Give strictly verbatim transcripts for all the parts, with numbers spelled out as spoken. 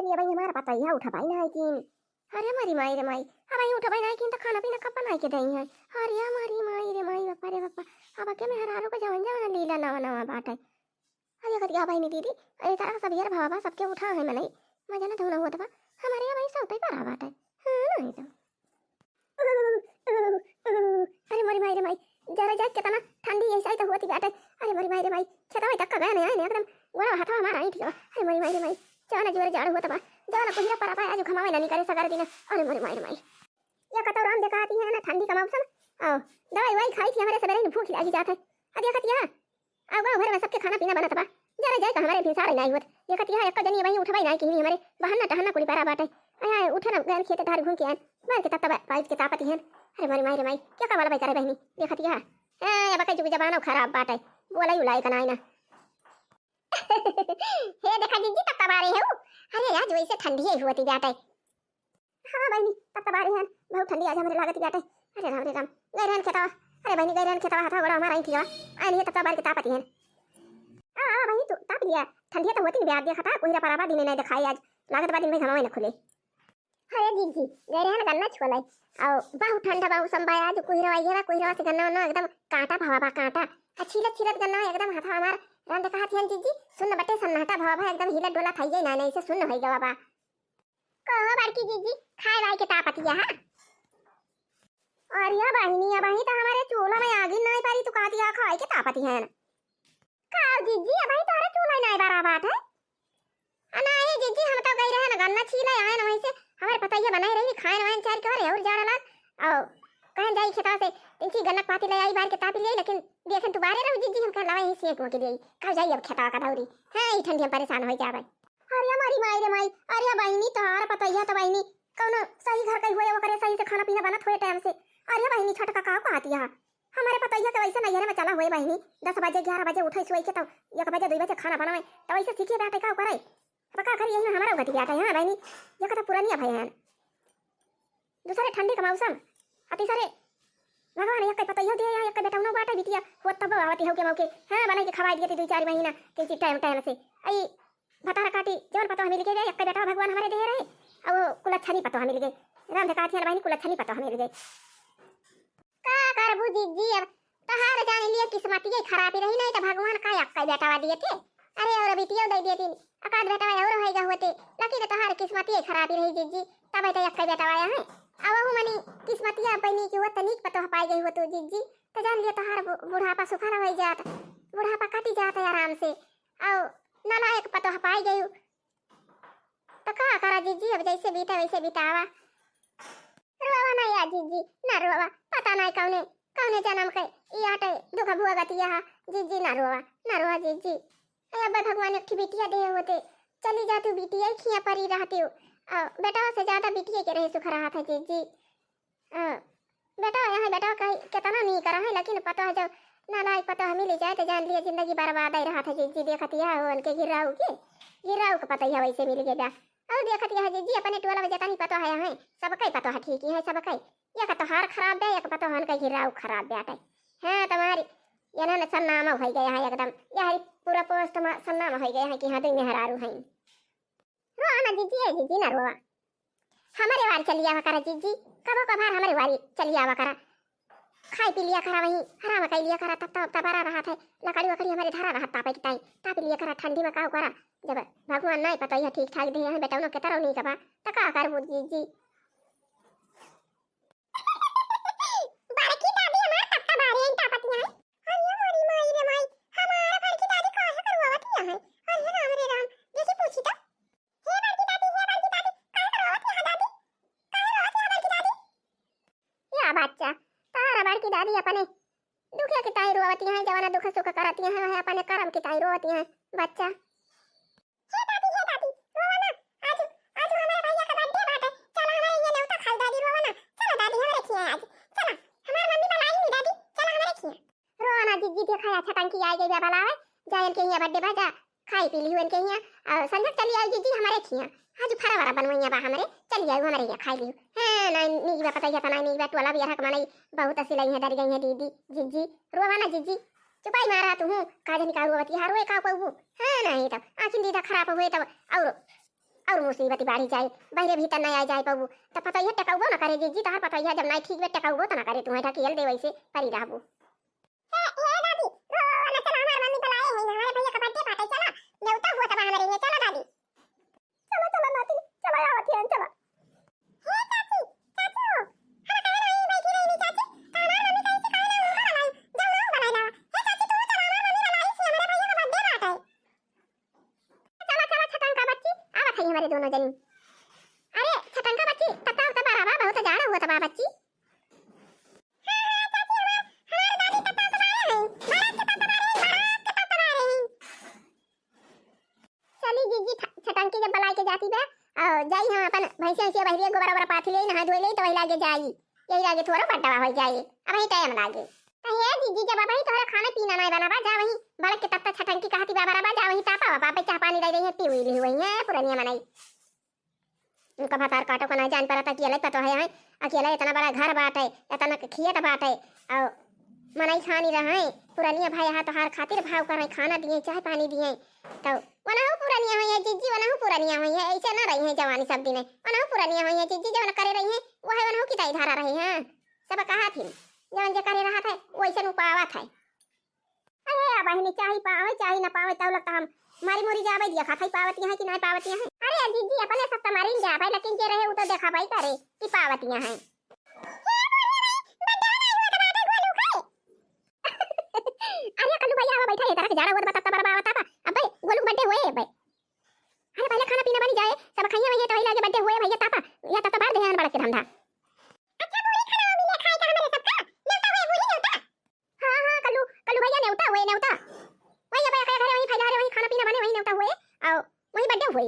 ये भाई हमारा पतोहिया उठबइ नाहीं कीन। अरे मोरी माई रे माई, अबहीं उठबइ नाहीं कीन त खाना पीना कब बनाइ के देइहैं? अरे मोरी माई रे माई, बापा रे बापा, अब के मेहरारू क जवन जवन लीला नवा नवा बाटइ। अरे कतिया बहिनी दीदी, अरे तारा सबेर भवा बा, सबके उठा है मनई, मजा न धुना होत बा, हमरे अबहीं सौतइ परा बाटइ। हाँ, नाहीं तो। अरे मोरी माई रे माई, जरा जा, केतना ठंडी ऐसा ही तो होती बाटे। अरे मोरी माई रे माई, खेतवा तक का गया नहीं, एकदम गोड़ा हाथवा हमारा आई ठीक बा। अरे मोरी माई रे माई, जाना जोर जाड़ होत बा, जाना कुहिरा परा बा, आज घमावे ना निकरे सगर दिन। अरे मोरी माई रे माई, या कतौ राम देखाती है ना ठंडी का मौसम। आओ, दवाई वाई खाई थी, हमरे सबेरे ही भूख लागी जात है। आ देखत या, अब गाँव भर में सबके खाना पीना बनत बा। जरा जाए का हमरे भिनसार नाहीं होत। देखत यह एक्को जनी वहीं उठबइ नाहीं किहिन, हमरे बहन्ना टहन्ना कुली परा बाटे। आया उठे ना गैल खेते धार घूम के आएन। मार के तत्ता बा-, पाइप के तापत हन। अरे मारी माई रे माई, क्या का वाला भाई करे बहिनी? देखत यह। ए, अब कई जुग जमाना खराब बाटे। बोला यू लायक नाहीं ना। हे देखा जिज्जी तत्ता बारे है उ। अरे आज वैसे ठंडी ही होती बाटे। हाँ बहिनी, तब तो बारी हन, बहुत ठंडी आज हमरे लागत बाटे। अरे राम रे राम, गए रहन खेतवा। अरे बहिनी, गए रहन खेतवा, हाथवा गोड़ा हमारा ही ठीक बा। आए नहीं तब तो बारी के तापत हन। आ, आ बहिनी, तू ताप लिया, ठंडिया तो होती नहीं, देखा था, कोई रपा रपा दिन नहीं दिखाई आज, लागत बा दिन में घमावे न खुले। अरे जिज्जी, गए रहन गन्ना छुअले, आओ बहुत ठंडा बा मौसम बा आज, कुहिरवा ये बा, कुहिरवा से गन्ना उन्ना एकदम कांटा भवा बा, कांटा। आ छीलत छीलत गन्ना एकदम हाथवा हमार रंध कहा थियन जिज्जी, सुन्न बटे सन्नाटा भवा बा, एकदम हिलत डोला खाई जाई ना, नहीं से सुन्न होई गवा बा। कहो बड़की जिज्जी, खाए वाए के तापतिया है? अरे बहिनी, अबहीं तो हमरे चूल्हा में आगी नाहीं पारी, तू कहतिया खाए के तापतिया है ना? का जिज्जी, अबहीं तोहरे चूल्हा नाहीं बरा बाटे? आ नाहीं जिज्जी, हम तो गई रहे ना गन्ना छीले आए ना, वहीं से हमरे पतोहिया बनाई रही, खाए वाए चार के और जाड़ा लाग। आओ, कहेन जाई खेतवा से, इनकी गन्ना पाती ले आई, बार के तापी ले आई, लेकिन देखेन तू बारे रहू जिज्जी, हम कह लवा यहीं से एक के लिए, कब जाई अब खेतवा का दौरी? हाँ, ई ठंडी हम परेशान हो जावे। अरे हमारी माई रे माई, अरे बहिनी, तोहार पतोहिया तो बहिनी कौनो सही घर कई होए, ओकरे सही से खाना पीना बनत होए टाइम से। अरे बहिनी, छोटका का कहतिया? हमरे पतोहिया तो वैसे नैहरे में चला हुए बहिनी, दस बजे, ग्यारह बजे उठे, सोई के तो एक बजे, दुई बजे खाना बनावे, तो वैसे सीखे बाटे का करे? अब का करी, यही में हमारा उगति बाटे, हाँ बहिनी, ये कथा पुरानिया भय है। दूसरे ठंडी का मौसम, आ तीसरे भगवान एक पतोहियो दे, एक बेटौनो बाटे बिटिया, होत तब आवती हो के मौके, हाँ, बनाई के खवाई दिए थे दुई चार महीना, के टाइम टाइम से। आई भतार काटी, जौन पतोह मिल गए, एक बेटा भगवान हमारे दे रहे, अब वो कुलच्छनी पतोह मिल गए। राम धकाथिया बहिनी कुलच्छनी पतोह मिल गए। का करबू जिज्जी, अब तोहार जान लिया किस्मतिये खराबी रही, नहीं तो भगवान का एक्कै बेटवा दिए थे। अरे और बिटियो दे दिए थे, एकाध बेटवा और होएगा होते, लेकिन तोहार किस्मतिये खराबी रही जिज्जी, तब तो एक्कै बेटवा आया है। अब वो मनी किस्मतिया बनी कि वो तनिक पतोह पाई गई हो तू जिज्जी, तो जान लिया तोहार बु-, बुढ़ापा सुखर हो जात, बुढ़ापा कटी जात है आराम से। और नालायक पतोह पाई गई, तो का करा जिज्जी, अब जैसे बीता वैसे बितावा। रोवा ना या जिज्जी, ना रोवा, पता नहीं कौने, कौने जन्म के ई आटे दुख भोगतिया हा, जिज्जी ना रोवा, ना रोवा जिज्जी। अरे अब्बा भगवान एक ठे बिटिया दे होते, चली जाती बिटिया खिया परी रहती हो। आ, बेटवा से ज्यादा बिटिया के रहे सुख रहा था जिज्जी। आ, बेटा, यहाँ बेटा कहीं केतना नीक रहे, लेकिन पतोह जब नालायक पतोह मिल जाए, तो जान लिया जिंदगी बर्बाद ही रहा था। जिज्जी देखतिया हो उनके घिराऊ के, घिराऊ के पतोहिया वैसे मिल गए बा। और देखतिया है जिज्जी अपने टोला में जतनी पतोह है, हैं, सबके पतोह ठीक ही है, सबके। एक तोहार खराब बा, एक पतोह उनके घिराऊ खराब बाटे। हाँ, तुम्हारी ये ना सन्नामा हो गया है एकदम, यह पूरा पोस्ट में सन्नामा हो गया है कि हाँ, दुई मेहरारू हैं। रोआ ना जिज्जी, ए जिज्जी ना रोआ। हमरे वारी चली आवा करा जिज्जी, कबो कभार हमरे वारी चली आवा करा। खाई पी लिया करा वहीं, आराम कर लिया करा, तब तब तब बरा रहा था, लकड़ी वकड़ी हमरे धरा रहा तापे की ताई, ताप लिया करा ठंडी में का करा। जब भगवान नहीं पता यह ठीक ठाक दे हैं बेटौनो के तरह नहीं कबा, त का करबू जिज्जी? बड़की दादी हमार तब तब आ रही हैं तापतियां। अरे मोरी माई रे माई, हमार बड़की दादी काहे करवावतिया है? अरे राम रे राम, देखी पूछी तो। हे बड़की दादी, हे बड़की दादी, काहे रोवत है दादी? काहे रोवत है बड़की दादी? या बच्चा, तारा बड़की दादी अपने दुखिया की ताई रोवती हैं, जवाना दुख सुख करती हैं, वह अपने करम की ताई रोवती हैं, बच्चा। हे दादी, हे दादी, रोवा ना, आज, आज हमारे भैया का बर्थडे बाटे, चला हमारे यहाँ नेवता खाई दादी, रोवा ना, चला दादी हमारे खिया आज, चला, हमारे मम्मी बुलाई नहीं दादी, चला हमारे खिया। रोवा ना जिज्जी, देखा या छटंकी आई गई बा बुलावे, जा इनके यहाँ बर्थडे बा, जा खाई पी लियो इनके यहाँ, और संझक चली आई जिज्जी हमारे खिया। आज फरा वरा बनवैया बा हमरे, चली आऊ हमरे यहाँ खाई लियो। हाँ, ना नीक बा पतैया, ना नीक बा टोला बियाह का मनई, बहुत असी लई है, डर गई है दीदी, जिज्जी, रोवा ना जिज्जी, चुपाई मारा तू हूँ, का जनी का रोवती हारो का कहू। हाँ, नहीं तब आखिन दीदा खराब हुए तब और मुसीबत बाढ़ी जाए, बहिरे भीतर नहीं आ जाए पउबू। त पतोहिया टेकउबो न करे जिज्जी, तोहार पतोहिया जब नहीं ठीक बे, टेकउबो त न करे, तुहैं ढकेल दे, वैसे परी रहबू। ए, ए दादी, रो न चला, हमार मम्मी बुलाए हैं, हमारे भैया का birthday party, चला, नेवता हुआ तब हमारे लिए, चला दादी। चला, चला नाती, चला, आवत हैं, चला। हे चाची, चाची हो, हम कहे रही, बैठी रही नी चाची, तो हमार मम्मी कही से कहे ना, उनको बुलाई, जाओ ना, बुलाई लावा। हे चाची, तू चला, हमार मम्मी बुलाई से, हमारे भैया का birthday party है। चला, चला, छटंका बच्ची, आवत है हमारे दोनों जनी। अरे, छटंका बच्ची, तत्ता उत्ता बराबा, बहुत जाड़ा हुआ तबा बच्ची। हाँ, हाँ, चाची, हमार, हमार दादी तत्ता उत्ता बारे हैं, बारात के तत्ता बारे हैं, बारात के तत्ता बारे हैं। चली जिज्जी, छ-, छटंकी जब बलाए के जाती बा, और जाई हम अपन भैंसिया, भैंसिया बहरिया गोबर ओबर पाथी ले, नहा धोए ले, तो वही लागे जाई। यही लागे थोड़ा बड्डवा हो जाए, अब ही टाइम लागे। तो हे जिज्जी, जब अबही तोहरा खाना पीना नहीं बना बा, जा वहीं बड़क के तत्ता छटंकी कहती बाबा रबा, जा वहीं तापा बाबा, चाह पानी दे दे, पी हुई ली वहीं है पुरनिया मनई। उनका भतार काटो का नहीं जान पड़ता, अकेले पतो है, हैं? अकेले इतना बड़ा घर बाटे, इतना खेत बाटे, और मनई खानी रहे, पुरनिया भाई हा तोहार खातिर भाव करे, खाना दिए, चाह पानी दिए, तो वनहु पुरनिया होइहैं जिज्जी, वनहु पुरनिया होइहैं, ऐसे ना रहिहैं जवानी सब दिने। वनहु पुरनिया होइहैं जिज्जी, जवन करे रहिहैं, वह वनहु की दाई धारा रहे हैं। सब कहा थी, जवन जे करे रहा था, वैसे नु पावा था। अरे, अब बहिनी, चाही पावे, चाही ना पावे, तब लगता हम मरी मुरी जावे दिया, खात ही पावतिया है कि नहीं पावतिया है। अरे जिज्जी, अपने सब तो मरी जावे, लेकिन जे रहे, वो तो देखा भाई करे कि पावतिया है। अरे कल्लू भैया, आवा बैठा है, तरह के जाड़ा हुआ तो बता, तब बरबा आवता बा। अबे, गोलू के birthday हुए, अबे। अरे पहले खाना पीना बनी जाए, सब खाइए भैया, तो वही लागे birthday हुए भैया, तापा, या तापा बार देहे बड़ा के धंधा। अच्छा, बूढ़ी खाना मिले खाए का हमारे सबका, नेवता हुए, बूढ़ी नेवता। हाँ, हाँ, कल्लू, कल्लू भैया नेवता हुए, नेवता। वही अब आके घरे, वही फैला रहे, वही खाना पीना बने, वही नेवता हुए, और वही birthday हुए।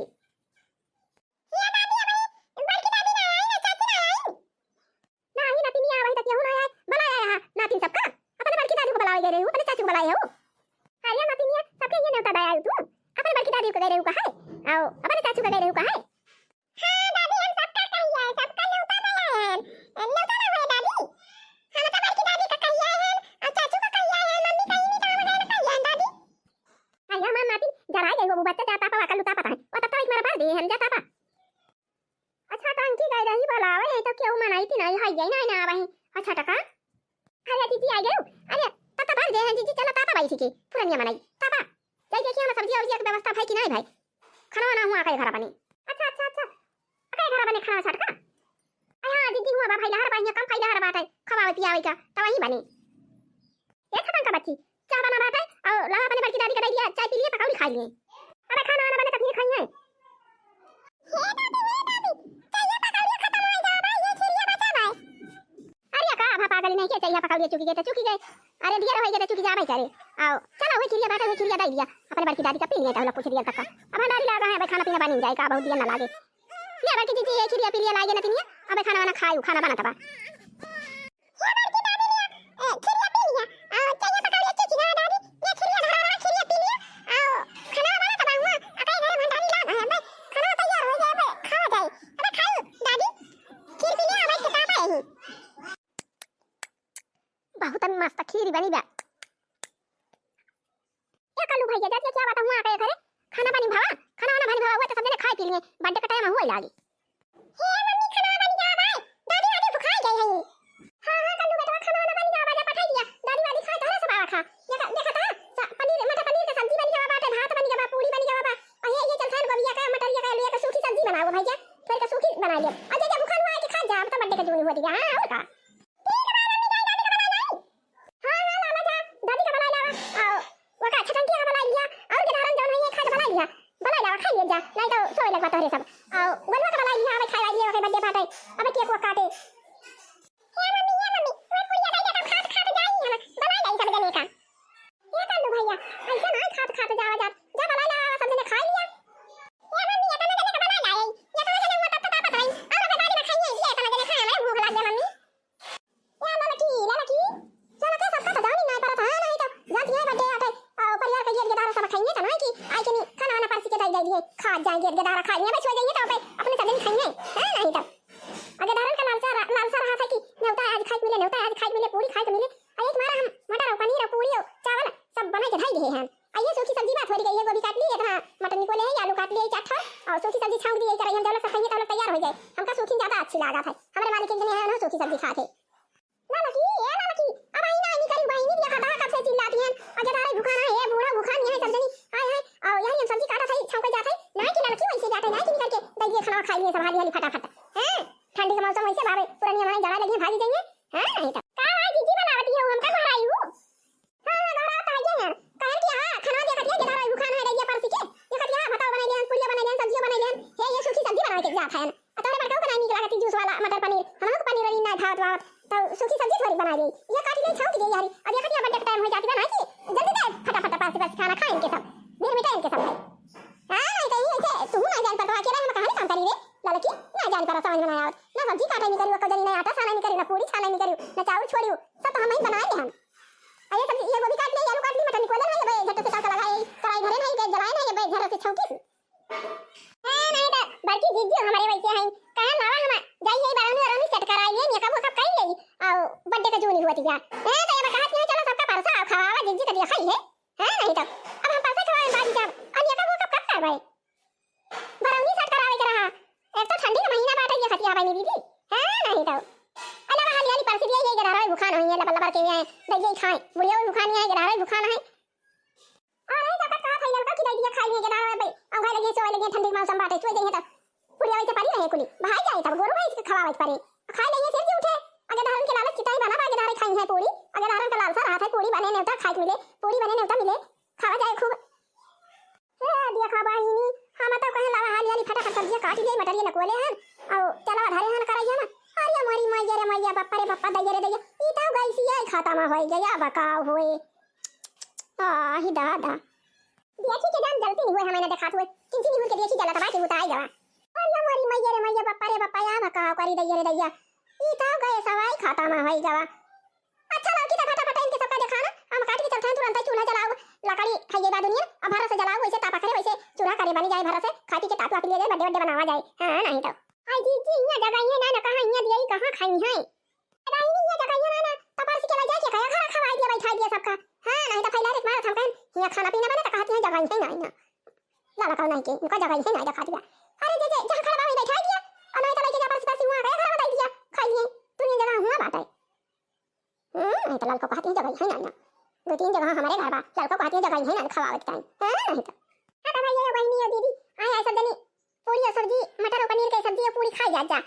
या दादी, हमारी बड़की दादी ना आई, ना चाची ना आई। नाही नतिनिया, वही तक यहू ना आए, बलाया यहाँ नातिन सबका। अपने बड़की दादी को बलावे गए रहे हो, अपने चाची को बलाए हो। अरे नतिनिया, सबके ये नेवता दे आयु तू। अपने बड़की दादी को गए रहे हो कहे? आओ, अपने चाची को गए रहे हो कहे? हाँ दादी, हम सबका कहिए, सबका नेवता दे आए हैं। नेवता ना हुए दादी। हम तो बड़की दादी का कहिए हैं, और चाचू का कहिए हैं, मम्मी कहीं नहीं काम गए ना कहिए हैं दादी। अरे हमार नातिन जरा गई हो, वो बच्चा जाता पा, कल उता पता है। वो तब तो एक मारा भर दिए हम जाता पा। अच्छा, टंकी गई रही बोलावे, तो क्यों मनाई थी, नहीं है, यही नहीं ना आवे। अच्छा, टका। अरे, दीदी आ गयो। अरे, तब तो भर गए हैं, दीदी, चलो, तापा बैठी के, पुरनिया मनाई, तापा। जाई देखिए, हम सब्जी, उब्जी के व्यवस्था भाई कि नहीं भाई? खाना वाना हुआ, कई घर बने। अच्छा, अच्छा, अच्छा। कई घर बने खाना, अच्छा, टका। अरे हाँ, दीदी, हुआ बा भाई, लहर बा, यहाँ कम खाई लहर बाटे, खवावे पियावे का, तो वही बने। ए छटंका बच्ची, चाह बना बाटे, और लावा अपने बड़की दादी का दे दिया, चाय पी लिए, पकौड़ी खा लिए। अबे खाना वाना बने तब फिर खाइए। हे दादी, हे दादी, चाय पकौड़ी खत्म हो गया बा, ये खीरिया बचा बा। अरे का भा पागल नहीं के, चाय पकौड़ी चुकी गए तो चुकी गए। अरे दिया रहे गए तो चुकी जाबे करे। आओ, चलो, वही खीरिया बाटे, वही खीरिया दे दिया। अपने बड़की दादी का पी लिए, तो लोग कुछ दिया तक का। अब भंडारी लागा है, अबे खाना पीना बनी जाए, का बहुत दिया ना लागे। ले बड़की दीदी, ये खीरिया पी लिए लागे नतिनिया, अबे खाना वाना खायू, खाना बनत बा। ए, बड़की दादी लिया, ए, खिरिया पी लिया, आ, चइया पकौड़िया चुची ना दादी, ये खिरिया धरा रहा, खिरिया पी लिया, आ, खाना बना तबा हुआ, आ, कई घरे भंडारी लाग है, बे, खाना तैयार हो जाए, बे, खावा जाए, अबे खाई, दादी, खीर पी लिया, बैठ के तापा यही। बहुत मस्त खीर बनी बा। ए कल्लू भैया, जात के क्या बात हुआ आके घरे? खाना पानी भवा, खाना वाना पानी भवा हुआ तो सब जने खाए पी लिए, birthday का time हुआ लागी। हे मम्मी, खाना बन गया बा, दादी वादी भुखाई गई है। हाँ, हाँ, कल्लू बेटवा, खाना वाना बन गया बा, जा पठाई दिया, दादी वादी खाए तोहरे सब आवा खा। देखा, देखा था, स-, पनीर, मटर पनीर का सब्जी बन गया बा, भात बन गया बा, पूरी बन गया बा, और ये, ये चलता है गोबिया का, मटरिया का, आलू का सूखी सब्जी बनाओ भैया, फिर का सूखी बना लिया। और जे, जे भुखान हुआ है कि खा जा, अब तो birthday का जून हुआ दिया, हाँ, और का? ठीक बा, मम्मी, जाई दादी का बलाई लाई। हाँ, हाँ, लावा जा, दादी का बलाई लावा। आओ, वका छटंकिया का बलाई लिया, और के धारन जौन है, ये खा के बलाई लिया। बलाई लावा, खाई ले जा, नहीं तो सोए लगवा तोहरे सब। आओ, गोलुआ का बलाई लिया, अबे खाए वाली है, ओके birthday party, अबे cake वो काटे। हे मम्मी, हे मम्मी, तुम्हें पुड़िया दे दे, तब खात, खात जाई हम, बलाई लाई सब जने का। ए कल्लू भैया, ऐसे ना खात खात जावा जात, जा बना ला, सब जने खा लिया। ए मम्मी, इतना जने का बना लाए, इतना जने हुआ तब तो तापत रही, और ओकर बाद में खाइए, ये इतना जने खाए, हमें भूख लग गया मम्मी। ए ललकी, ललकी, चलो के सबका तो जानी नहीं पड़त है, नहीं तो जाती है birthday आटे, और परिवार के गेट गेदारा सब खाइए तो नहीं कि आई के नहीं, खाना वाना परसी के दे दे दिए, खा जाएंगे, गेट गेदारा खाइए, बस हो जाइए तो अपने, अपने सब जने खाइए, है नहीं तो। अगे धारन का लालसा रहा, लालसा रहा था कि नेवता आज खाए के मिले, नेवता आज खाए के मिले, पूरी खाए के मिले। आ एक मारा हम मटर और पनीर और पूरी और चावल सब बना के धई दिए हैं। आ ये सूखी सब्जी बात हो रही है, गोभी काट ली, इतना मटर निकोले है, आलू काट लिए, चार ठो, और सूखी सब्जी छौंक यही तरह हम जब लोग सब खाएंगे, तब लोग तैयार हो जाए। हमका सूखी ज्यादा अच्छी लागत है। हमारे मालिक एक जने हैं, उन्हें सूखी सब्जी खात है। ललकी, ए ललकी, अब आई ना, आई नहीं करी, बहिनी भी खाता है, कब से चिल्लाती हैं, और जदारे भूखा ना है, बूढ़ा भूखा नहीं है, सब जनी, हाय हाय, और यही हम सब्जी काटा था, छौंके जाते, ना कि ललकी वैसे जाते, ना कि निकल के, दे दिए खाना, खाई लिए सब हाली हाली फटाफट। हैं? ठंडी के मौसम वैसे बावे, पुरानी हमारे जड़ा लगी, भागी जाइए। हैं? नहीं तो। का भाई, जीजी बनावती है, हमका घर आई हूँ। हाँ, हाँ, घबरात तो हइये हैं। कहन कि हाँ, खाना देखत हिया, गेदहरवा भूखान है, रहिया परसी के। देखत हिया, भातो बनाइ लेन, पुड़िया बनाइ लेन, सब्जियो बनाइ लेन। हे, ये सूखी सब्जी बनाइ के जात हन। आ तोहरे बड़काऊ के नाहीं नीक लागत ई जूस वाला मटर पनीर। हमहू के पनीर वनीर नाहीं भावत वावत। तो सूखी सब्जी थोड़ी बनाइ लेई। ये काटि लेई, छौंक देई यारी। अब देखत हिया बड्डे के टाइम होइ जात बा ना कि जल्दी दे, फटाफट परसी परसी खाना खाए इनके सब। भीड़ मिटाए इनके सब भाई। हाँ, नाहीं तो यही ऐसे तू नाहीं जान परत, अकेला हम कहाँ काम करी रे? ललकी, नाहीं जान परत, समझ में नाहीं आवत। ना सब्जी काटे नहीं करी, ओकर जनी ना आटा साने नहीं करी, ना पूड़ी छाने नहीं करी, ना चाउर छोड़ी, सब तो हम ही बनाए हम। अरे सब्जी, ये गोभी काट ले, आलू काट ले, मटर निकोले नहीं, बे, झट से तड़का लगाए, कढ़ाई धरे नहीं, गैस जलाए नहीं, बे, झट से छौंकी से। ए, नहीं तो बड़की जीजी हमारे वैसे हैं, कहे लावा हम जाइए, बरौनी वरौनी सेट कराइए, मेकअप वेकअप करिए, और बर्थडे का जूनी हुआ दिया। ए, तो ये कहत नहीं, चलो सबका परसा और खवावा, जीजी का दिया खाई है। हैं, नहीं तो अब हम परसा खवाए बाद में जाब, अब मेकअप वेकअप कब करवाए? बरौनी सेट करावे के रहा। एक तो ठंडी के महीना बाटे, ये खतिया बानी दीदी। हैं, नहीं तो। अला हाली हाली परसी दिया, ये गेदहरवा भूखान होई है, लबर लबर के ये दइये खाए। बुढ़िया भी भूखान है, गेदहरवा भी भूखान है। और नहीं तो कब कहा था, ललका की दे दिया, खाई नहीं गेदहरवा भाई। अंगाई लगी, सोए लगी, ठंडी के मौसम बाटे, सोए जाइए तब। बुढ़िया वैसे परी रहे कुली। बहाई जाए तब, गोरू भैंस के खवावे के परे। खाई लेइए, फिर जी उठे। अगे धारन के लालच किताई बना बा, अगे धारे खाई है पूड़ी। अगे धारन का लालसा रहा था, पूड़ी बने नेवता खाए के मिले, पूड़ी बने नेवता मिले। खावा जाए खूब। हे देखा बहिनी, हम तो कहे लावा हाली हाली फटाफट सब्जिया काटि लिए, मटरिया नकुले हन, और चला धरे हन करइया में। अरे मोरी मैया रे मैया, बप्पा रे बप्पा, दैया रे दैया, ई तो गैसिया ही खत्म होइ गया, बकाव होए। आ ही दादा। देखी के जान जलती नहीं हुए, हमें ना देखात हुए, किंची निहुर के देखी जलत बा कि उताई गवा। अरे मोरी मैया रे मैया, बप्पा रे बप्पा, या बकाव करी दैया रे दैया, ई तो गैसवा ही खत्म होइ गवा। अच्छा लड़की, तो फटाफट इनके सबका देखा ना, हम काट के चलते हैं तुरंत ही, चूल्हा जलाओ, लकड़ी है ये बा दुनिया, अब भर से जलाओ, वैसे तापा करे, वैसे चूल्हा करे बनी जाए, भर से खा पी के ताप वाप लिया जाए, बर्थडे बर्थडे बनावा जाए। हाँ, नहीं तो। आई जीजी, यहाँ जगह ही ना, ना कहाँ यहाँ दिया, कहाँ खाई है? अरे नहीं, यहाँ जगह ही ना, ना, तो परसी के ला जाए, क्या घर खवाई दिया, बैठा दिया सबका। हाँ, नहीं तो फैला रे मार, हम कहें, यहाँ खाना पीना बने, तो कहती है जगह ही ना, ना। लाला का नहीं के, उनका जगह ही ना, दिखा दिया। अरे जे, जे, जहाँ खड़ा बा, वहीं बैठा दिया, और नहीं तो लेके जा परसी परसी वहाँ गया, घर बताई दिया, खाई लिए, दुनिया जगह हुआ बात है। हम्म, नहीं तो ललको कहती है जगह है ना, ना। दो तीन जगह हमारे घर बा, ललको कहती है जगह है ना, खवावे के टाइम। हाँ, नहीं तो। हाँ, तो भाई, ये बहिनी, ये दीदी, आए, आए सब जनी, पूड़ी और सब्जी, मटर और पनीर के सब्जी और पूड़ी खाई जात जा।